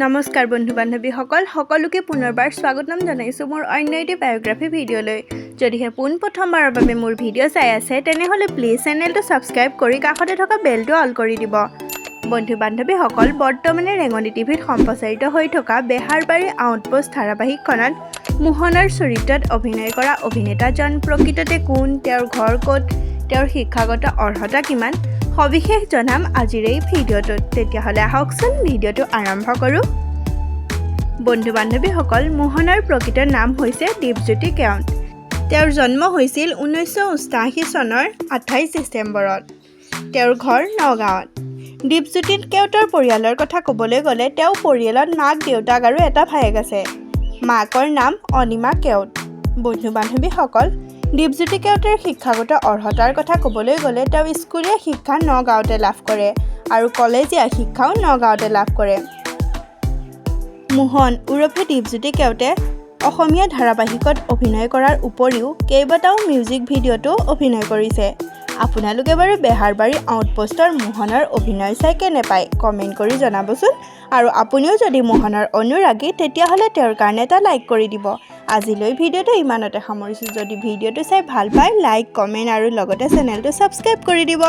নমস্কাৰ বন্ধু বান্ধৱীসকল, সকলোকে পুনৰবাৰ স্বাগতম জনাইছোঁ মোৰ অন্য এটি বায়'গ্ৰাফী ভিডিঅ'লৈ। যদিহে পোনপ্ৰথমবাৰৰ বাবে মোৰ ভিডিঅ' চাই আছে, তেনেহ'লে প্লিজ চেনেলটো ছাবস্ক্ৰাইব কৰি কাষতে থকা বেলটো অল কৰি দিব। বন্ধু বান্ধৱীসকল, বৰ্তমানে ৰেঙনি টিভিত সম্প্ৰচাৰিত হৈ থকা বেহাৰবাৰী আউটপোষ্ট ধাৰাবাহিকখনত মোহনৰ চৰিত্ৰত অভিনয় কৰা অভিনেতাজন প্ৰকৃততে কোন, তেওঁৰ ঘৰ ক'ত, তেওঁৰ শিক্ষাগত অৰ্হতা কিমান, সবিশেষ জনাম আজিৰ এই ভিডিঅ'টোত। তেতিয়াহ'লে আহকচোন, ভিডিঅ'টো আৰম্ভ কৰোঁ। বন্ধু বান্ধৱীসকল, মোহনৰ প্ৰকৃত নাম হৈছে দীপজ্যোতি কেওট। তেওঁৰ জন্ম হৈছিল 1979 চনৰ 28 ডিচেম্বৰত। তেওঁৰ ঘৰ নগাঁৱত। দীপজ্যোতি কেওটৰ পৰিয়ালৰ কথা ক'বলৈ গ'লে তেওঁৰ পৰিয়ালত মাক, দেউতাক আৰু এটা ভায়েক আছে। মাকৰ নাম অনিমা কেওট। বন্ধু বান্ধৱীসকল, দীপজ্যোতি কেওটৰ শিক্ষাগত অৰ্হতাৰ কথা ক'বলৈ গ'লে তেওঁ স্কুলীয়া শিক্ষা নগাঁৱতে লাভ কৰে আৰু কলেজীয়া শিক্ষাও নগাঁৱতে লাভ কৰে। মোহন ওৰফে দীপজ্যোতি কেওটে অসমীয়া ধাৰাবাহিকত অভিনয় কৰাৰ উপৰিও কেইবাটাও মিউজিক ভিডিঅ'তো অভিনয় কৰিছে। আপোনালোকে বাৰু বেহাৰবাৰী আউটপোষ্টৰ মোহনৰ অভিনয় চাই কেনে পায়, কমেণ্ট কৰি জনাবচোন। আৰু আপুনিও যদি মোহনৰ অনুৰাগী, তেতিয়াহ'লে তেওঁৰ কাৰণে এটা লাইক কৰি দিব। আজিলৈ ভিডিঅ'টো ইমানতে সামৰিছোঁ। যদি ভিডিঅ'টো চাই ভাল পায়, লাইক, কমেণ্ট আৰু লগতে চেনেলটো ছাবস্ক্ৰাইব কৰি দিব।